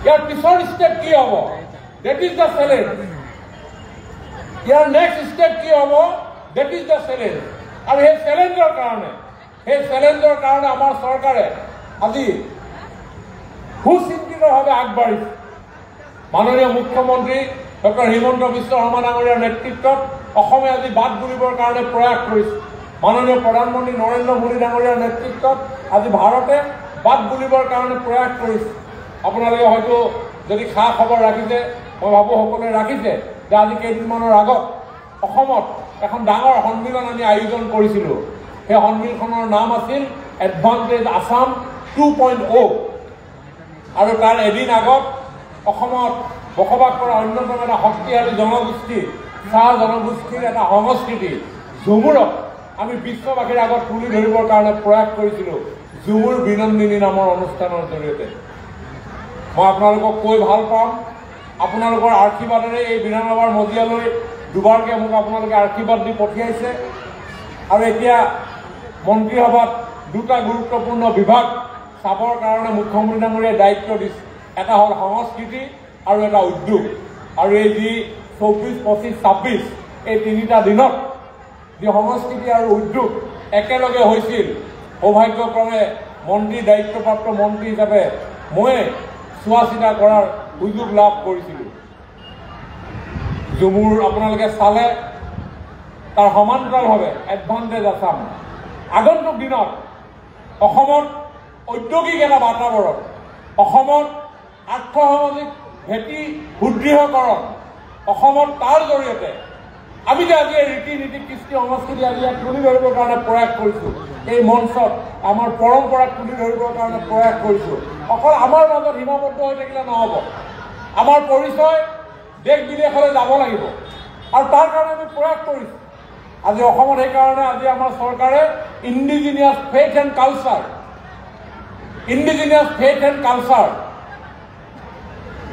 ইয়াৰ পিছৰ ষ্টেপ কি হ'ব, that is the challenge. Year next step কি হ'ব, that is the challenge. আৰু সেই চেলেঞ্জৰ কাৰণে আমাৰ চৰকাৰে আজি সুচিন্তিতভাৱে আগবাঢ়িছে। মাননীয় মুখ্যমন্ত্ৰী ডক্টৰ হিমন্ত বিশ্ব শৰ্মা ডাঙৰীয়াৰ নেতৃত্বত অসমে আজি বাট বুলিবৰ কাৰণে প্ৰয়াস কৰিছে। মাননীয় প্ৰধানমন্ত্ৰী নৰেন্দ্ৰ মোদী ডাঙৰীয়াৰ নেতৃত্বত আজি ভাৰতে বাট বুলিবৰ কাৰণে প্ৰয়াস কৰিছে। আপোনালোকে হয়তো যদি খা খবৰ ৰাখিছে, মই ভাবোঁ সকলোৱে ৰাখিছে যে আজি কেইদিনমানৰ আগত অসমত এখন ডাঙৰ সন্মিলন আমি আয়োজন কৰিছিলোঁ। সেই সন্মিলনখনৰ নাম আছিল এডভান্টেজ আছাম 2.0। আৰু তাৰ এদিন আগত অসমত বসবাস কৰা অন্যতম এটা শক্তিশালী জনগোষ্ঠী চাহ জনগোষ্ঠীৰ এটা সংস্কৃতি ঝুমুৰক আমি বিশ্ববাসীৰ আগত তুলি ধৰিবৰ কাৰণে প্ৰয়াস কৰিছিলোঁ ঝুমুৰ বিনন্দিনী নামৰ অনুষ্ঠানৰ জৰিয়তে। মই আপোনালোকক কৈ ভাল পাম, আপোনালোকৰ আশীৰ্বাদেৰে এই বিধানসভাৰ মজিয়ালৈ দুবাৰকৈ মোক আপোনালোকে আশীৰ্বাদ দি পঠিয়াইছে। আৰু এতিয়া মন্ত্ৰীসভাত দুটা গুৰুত্বপূৰ্ণ বিভাগ চাবৰ কাৰণে মুখ্যমন্ত্ৰী ডাঙৰীয়াই দায়িত্ব দিছে। এটা হ'ল সংস্কৃতি আৰু এটা উদ্যোগ। আৰু এই যি 24, 25, 26 এই তিনিটা দিনত যি সংস্কৃতি আৰু উদ্যোগ একেলগে হৈছিল, সৌভাগ্যক্ৰমে মন্ত্ৰী, দায়িত্বপ্ৰাপ্ত মন্ত্ৰী হিচাপে ময়ে চোৱা চিতা কৰাৰ সুযোগ লাভ কৰিছিলোঁ। ঝুমুৰ আপোনালোকে চালে, তাৰ সমান্তৰালভাৱে এডভান্টেজ আছাম, আগন্তুক দিনত অসমত ঔদ্যোগিক এটা বাতাবৰণ, অসমত আৰ্থসামাজিক ভেটি সুদৃঢ়কৰণ, অসমত তাৰ জৰিয়তে আমি যে আজি এই ৰীতি নীতি, কৃষ্টি সংস্কৃতি আজি ইয়াত তুলি ধৰিবৰ কাৰণে প্ৰয়াস কৰিছোঁ, এই মঞ্চত আমাৰ পৰম্পৰাক তুলি ধৰিবৰ কাৰণে প্ৰয়াস কৰিছোঁ, অকল আমাৰ মাজত সীমাবদ্ধ হৈ থাকিলে নহ'ব। আমাৰ পৰিচয় দেশ বিদেশলৈ যাব লাগিব আৰু তাৰ কাৰণে আমি প্ৰয়াস কৰিছোঁ আজি অসমত। সেইকাৰণে আজি আমাৰ চৰকাৰে indigenous faith and culture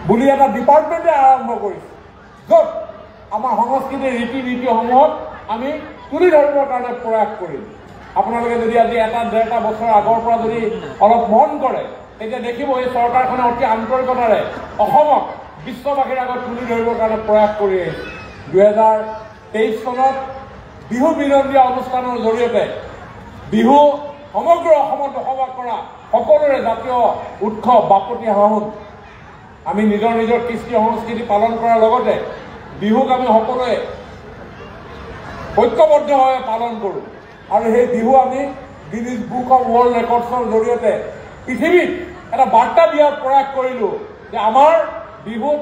বুলি এটা ডিপাৰ্টমেণ্টে আৰম্ভ কৰিছে, য'ত আমাৰ সংস্কৃতিৰ ৰীতি নীতিসমূহক আমি তুলি ধৰিবৰ কাৰণে প্ৰয়াস কৰিম। আপোনালোকে যদি আজি এটা ডেৰটা বছৰ আগৰ পৰা যদি অলপ মন কৰে, তেতিয়া দেখিব এই চৰকাৰখনে অতি আন্তৰিকতাৰে অসমক বিশ্ববাসীৰ আগত তুলি ধৰিবৰ কাৰণে প্ৰয়াস কৰি আহিছে। 2023 চনত বিহু বিনন্দীয়া অনুষ্ঠানৰ জৰিয়তে, বিহু সমগ্ৰ অসমত বসবাস কৰা সকলোৰে জাতীয় উৎসৱ, বাপতি সাহোন, আমি নিজৰ নিজৰ কৃষ্টি সংস্কৃতি পালন কৰাৰ লগতে বিহুক আমি সকলোৱে ঐক্যবদ্ধভাৱে পালন কৰোঁ। আৰু সেই বিহু আমি গিনিজ বুক অফ ৱৰ্ল্ড ৰেকৰ্ডছৰ জৰিয়তে পৃথিৱীত এটা বাৰ্তা দিয়াৰ প্ৰয়াস কৰিলোঁ যে আমাৰ বিহুত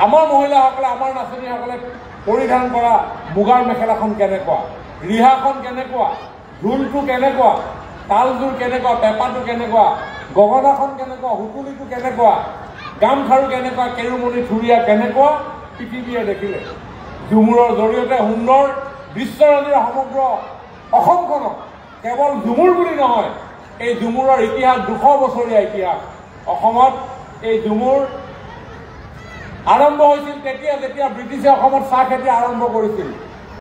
আমাৰ মহিলাসকলে, আমাৰ নাচনীসকলে পৰিধান কৰা মুগাৰ মেখেলাখন কেনেকুৱা, ৰিহাখন কেনেকুৱা, ঢোলটো কেনেকুৱা, তালযোৰ কেনেকুৱা, পেঁপাটো কেনেকুৱা, গগনাখন কেনেকুৱা, সুতুলিটো কেনেকুৱা, গামখাৰু কেনেকুৱা, কেৰুমণি থুৰীয়া কেনেকুৱা, পৃথিৱীয়ে দেখিলে। ঝুমুৰৰ জৰিয়তে সুন্দৰ দৃশ্যৰাজিৰে সমগ্ৰ অসমখনক, কেৱল ঝুমুৰ বুলি নহয়, এই ঝুমুৰৰ ইতিহাস 200 বছৰীয়া ইতিহাস। অসমত এই ঝুমুৰ আৰম্ভ হৈছিল তেতিয়া, যেতিয়া ব্ৰিটিছে অসমত চাহ খেতি আৰম্ভ কৰিছিল।